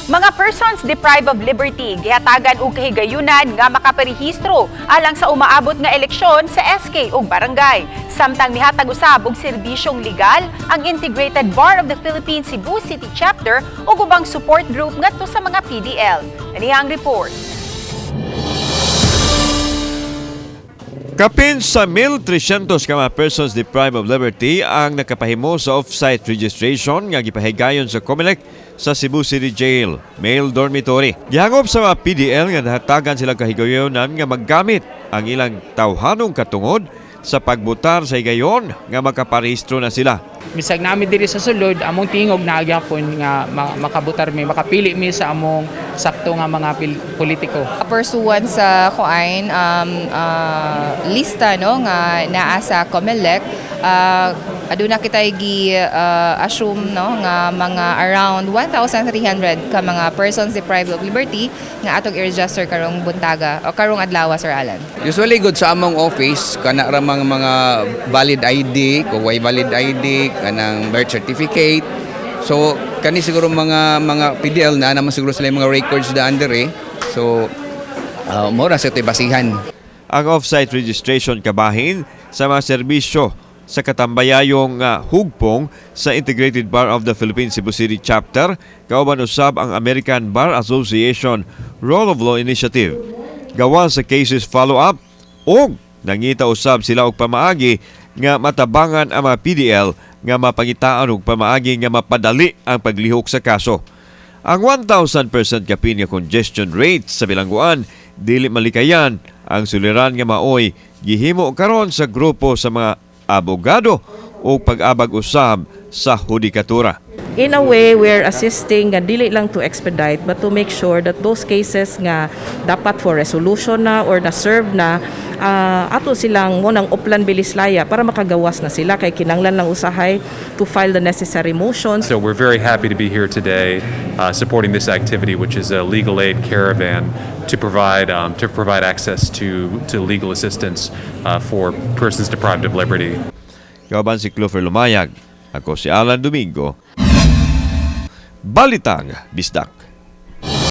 Mga persons deprived of liberty gihatagan og kahigayunan nga makaparehistro alang sa umaabot nga eleksyon sa SK ug barangay. Samtang mihatag usab og serbisyong legal ang Integrated Bar of the Philippines Cebu City Chapter ug ubang support group ngadto sa mga PDL. Ani ang report. Kapin sa 1,300 ka mga persons deprived of liberty ang nakapahimo sa off-site registration nga gipahigayon sa COMELEC sa Cebu City Jail, male dormitory. Gihangop sa mga PDL nga nahatagan sila kahigayonan nga maggamit ang ilang tawhanong katungod sa pagbutar sa higayon nga makaparehistro na sila. Bisag nami diri sa sulod, among tingog naa gyapon nga makabutar mi, makapili mi sa among sakto nga mga politiko. Pursuant sa kuan lista, no, nga naa sa COMELEC, aduna kita gi assume, no, nga mga around 1,300 ka mga persons deprived of liberty nga atong i-register karong buntaga o karong adlaw, Sir Alan. Usually good sa among office kana ra mga valid ID, kung way valid ID, kanang birth certificate. So kani siguro mga PDL na naman siguro sila yung mga records daan diri. So mao ra sa ito'y basihan. Ang off-site registration kabahin sa mga serbisyo sa katambayayong hugpong sa Integrated Bar of the Philippines Cebu City Chapter kauban usab ang American Bar Association Role of Law Initiative. Gawa sa cases follow-up ug nangita usab sila og pamaagi nga matabangan ang mga PDL nga mapangitaan og pamaagi nga mapadali ang paglihok sa kaso. Ang 1,000% kapin nga congestion rate sa bilangguan dili malikayan ang suliran nga maoy gihimo karon sa grupo sa mga abogado o pag-abag usab sa hudikatura. In a way, we're assisting nga dili lang to expedite but to make sure that those cases nga dapat for resolution na or na serve na, ato silang mo nang uplan bilis laya para makagawas na sila kay kinanglan lang usahay to file the necessary motions. So we're very happy to be here today supporting this activity, which is a legal aid caravan to provide access to legal assistance for persons deprived of liberty. Kauban si Clover Lumayag. Ako si Alan Domingo. Balitang Bisdak.